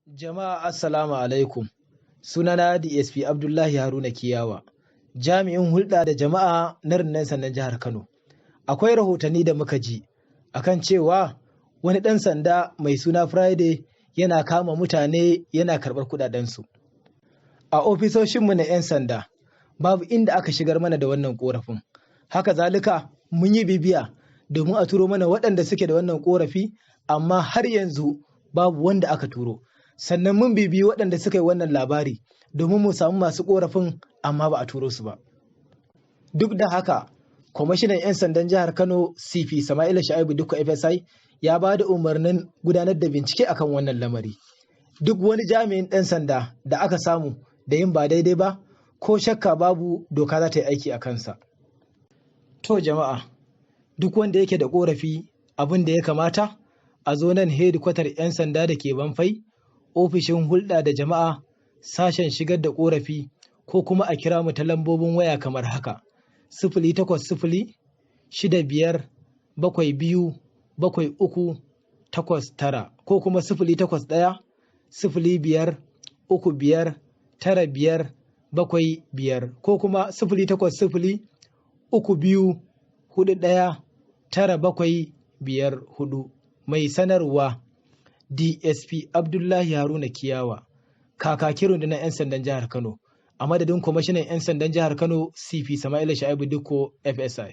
Jama'a, Assalamu alaikum. Sunana DSP Abdullahi Haruna Kiyawa, jami'in hulɗa da jama'a na rundunar sandan jihar Kano. Akwai rahotanni da muka ji akan cewa wani ɗan sanda mai suna Friday yana kama mutane yana karɓar kuɗaɗensu. A ofisoshinmu na 'yan sanda babu inda aka shigar mana da wannan ƙorafin. Haka zalika mun yi bibiya domin a turo mana waɗanda suke da wannan ƙorafi, amma har yanzu babu wanda aka turo. Sannan mun bibiyi waɗanda suka yi wannan labari domin mu samu masu ƙorafin, amma ba a turo su ba. Duk da haka, kwamishinan 'yan sandan jihar Kano, CP Sama'ila Sha'ibu Dikko FSI, ya ba da umarnin gudanar da bincike akan wannan lamari. Duk wani jami'in ɗan sanda da aka samu da yin ba daidai ba, ko shakka babu doka za ta yi aiki a kansa. To jama'a, duk wanda yake da ƙorafi, abin da ya kamata a zo nan hedikwatar 'yan sanda da ke Banfai, ofishin hulɗa da jama'a, sashen shigar da ƙorafi, ko kuma a kira mu ta lambobin waya kamar haka: 08065727389, ko kuma 08105359575, ko kuma 08032419754. Mai sanarwa, DSP Abdullahi Haruna Kiyawa, kakakin rundunar 'yan sandan jihar Kano, a madadin kwamishinan 'yan sandan jihar Kano, CP Sama'ila Sha'ibu Dikko FSI.